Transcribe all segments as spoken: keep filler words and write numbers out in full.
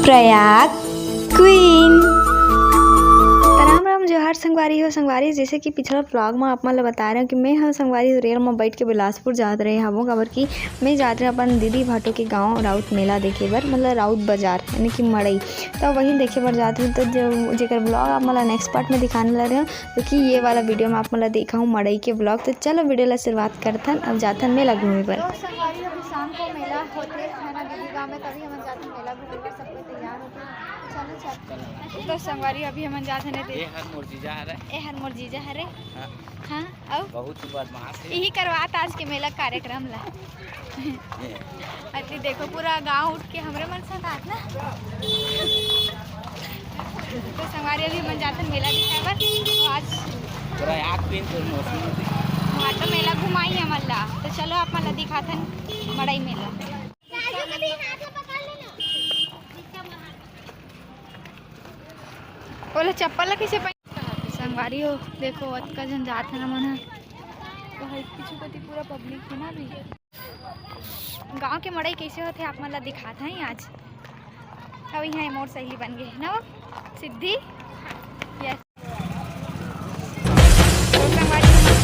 Prayag queen. त राम राम, जोहार संगवारी हो। संगवारी, जैसे कि पिछला व्लॉग म आप मन ल बताए रहेंव कि मैं ह संगवारी रेल म बैठ के बिलासपुर जात रहे हवों, काबर कि मैं जात रहे अपन दीदी भाटो के गांव राउत मेला देखे बर, मतलब राउत बाजार, यानी कि मड़ई। त वही देखे बर जात रहे। त जो, जेकर व्लॉग आप मन ल नेक्स्ट पार्ट में दिखाने वाले हवं, क्योंकि ये वाला वीडियो में आप मन ल देखाहूं मड़ई के व्लॉग। त चलो वीडियो ला शुरुआत करथन, अब जाथन मेला घूमे बर। तो संगवारी, अभी शाम को मेला होथे, है ना, दीदी गांव में, तभी हमन जाथन मेला घूमे बर। सब कोई तैयार होथे, चलो चल। तो संगवारी, अभी हमन जाथन ए दे-, ए हर मोर जीजा हरे। ए हर मोर जीजा हरे। हाँ। हाँ, अउ? बहुत ही बदमाश है। यही करवात आज के मेला कार्यक्रम ला। अति देखो, पूरा गांव उठ के हमरे मन संग आत ना। तो संगवारी, अभी हमन जाथन मेला दिखाए बर। तो आज पूरा आँख पीन तोर मौसम में देख। हाँ, तो मेला घुमाई हमन ला। तो चलो, आप मन ला दिखाथन मड़ई मेला। ओला चप्पल ला कइसे पहन? संगवारी हो, देखो, अतका झन जात हन हमन ह। तो हई पीछू कती पूरा पब्लिक हे ना अभी। गांव के मड़ई कइसे होथे, आप मन ला दिखात हई आज। अउ इहाँ मोर सहेली बन गे हे ना वो, सिद्धि। यस। तो संगवारी हो,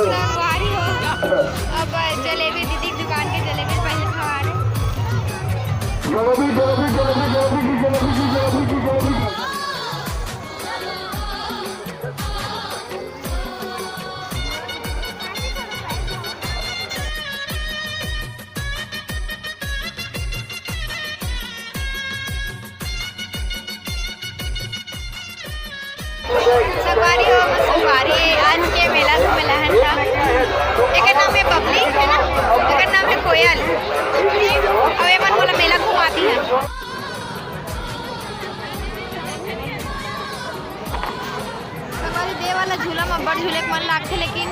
संगवारी हो, अब जलेबी, दीदी के दुकान के जलेबी पहले खवा रहे। जलेबी, जलेबी, जलेबी, जलेबी की, जलेबी की, जलेबी की, जलेबी की। संगवारी हो, संगवारी, आज के मेला घूमे ला हन ता। एकर नाम हे पब्लिक, है ना? एकर नाम हे कोयल। अउ ए मन मोला मेला घुमाती है। संगवारी, दे वाला झूला म अब्बड़ झूले के मन लागथे, लेकिन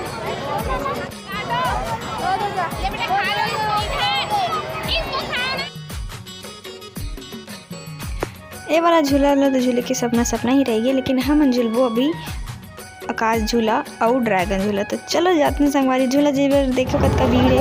ए वाला झूला ल तो झूले के सपना सपना ही रह गे, लेकिन हमन झूलबो अभी आकाश झूला अउ ड्रैगन झूला। तो चलो जाथन संगवारी, झूला जेबर देखो कतका भीड़ हे।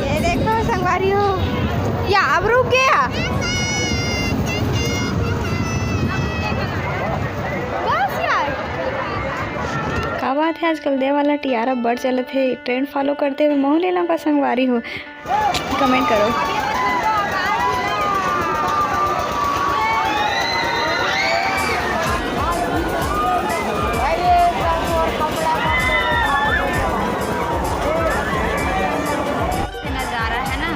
ये देखो संगवारी हो, या अब रुक गया। बस यार। का बात है, आजकल दे वाला टियारा बड़ चलत हे, trend follow करते हुए महू ले ला का संगवारी हो। कमेंट करो। नज़ारा है ना।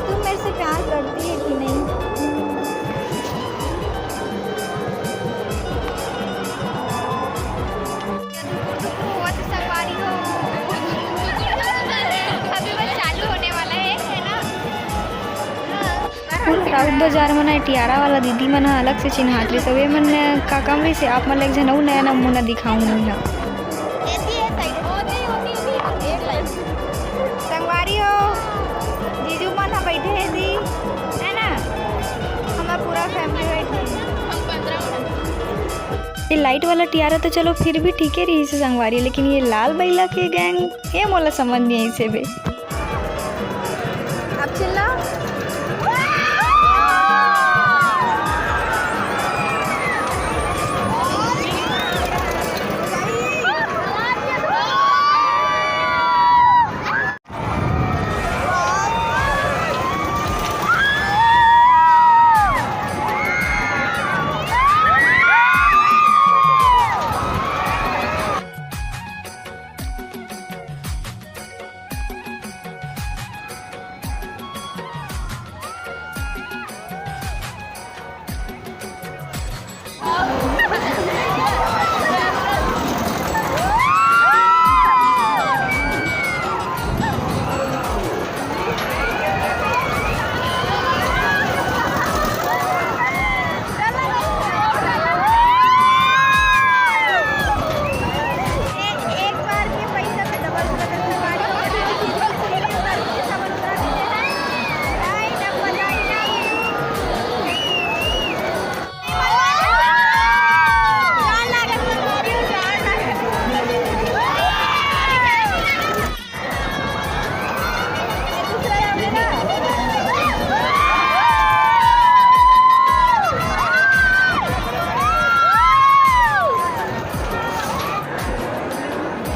तुम मेरे से प्यार करती है कि नहीं? अभी बस चालू होने वाला है, है ना? राउत बाजार म ना टियारा वाला दीदी मन ह अलग से चिन्हात रहिस। अउ ए मन का काम रहिस, आप मन ल एक झन अउ नया नमूना दिखाऊं मैं ह। संगवारी हो, जीजू मन ह बैठे हे जी, है ना? हमर पूरा family बैठे हे। ये लाइट वाला टियारा तो चलो फिर भी ठीके रहिस हे संगवारी, लेकिन ये लाल बइला के गैंग, ये मोला समझ नइ आइस हे बे। अब चिल्ला।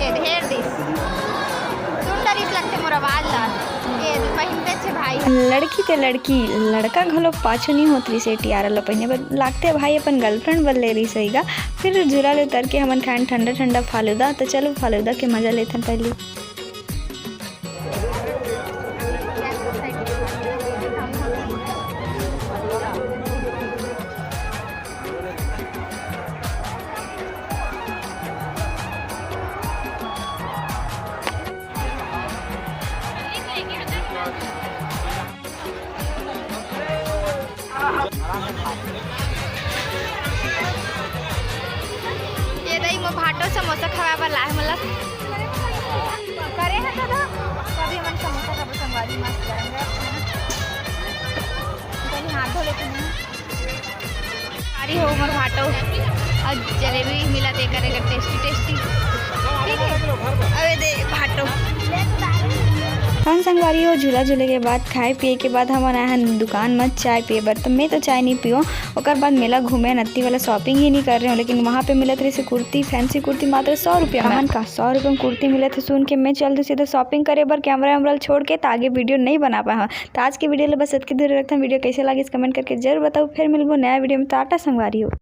ये ढेर दिस। सुन डरिस लगथे मोर आवाज ला। ये पहिनबे छे भाई। लड़की ते लड़की, लड़का घलो पाछू नहीं होत रिहिस हे टियारा ला पहिने बर। लागथे भाई अपन गर्लफ्रेंड बर ले रिहिस होही गा। फिर झूला ले उतर के हमन खाएन ठंडा ठंडा फालूदा। तो चलो फालूदा के मजा लेथन पहली। ये दई मो भाटो समोसा खवाए बर लाए मोला। करे है तो दो। कभी हमन समोसा खाबो संगवारी, मस्त गरम गरम। कभी हाथ धो लेते हैं। अरे हो मोर भाटो। अउ जलेबी मिला ते करे कर टेस्टी टेस्टी। ठीक है। अबे दे भाटो। कौन संगवारी हो, झूला झूले के बाद, खाए पिए के बाद हमन आए हन दुकान म चाय पिए बर। तो मैं तो चाय नहीं पीओ, ओकर बाद मेला घूमे, नत्ती वाला शॉपिंग ही नहीं कर रहे हो, लेकिन वहाँ पे मिलत रहिस कुर्ती, फैंसी कुर्ती मात्र सौ रुपया में। हमन का सौ रुपया में कुर्ती मिलत हे सुन के मैं चल दूँ सीधा शॉपिंग करे बर, कैमरा वैमरा छोड़ के, तो आगे वीडियो नहीं बना पाए हन। तो आज के वीडियो ले बस इतके दूर रखथन। वीडियो कैसे लागिस कमेंट करके जरूर बताओ। फिर मिलबो नया वीडियो में। टाटा संगवारी हो।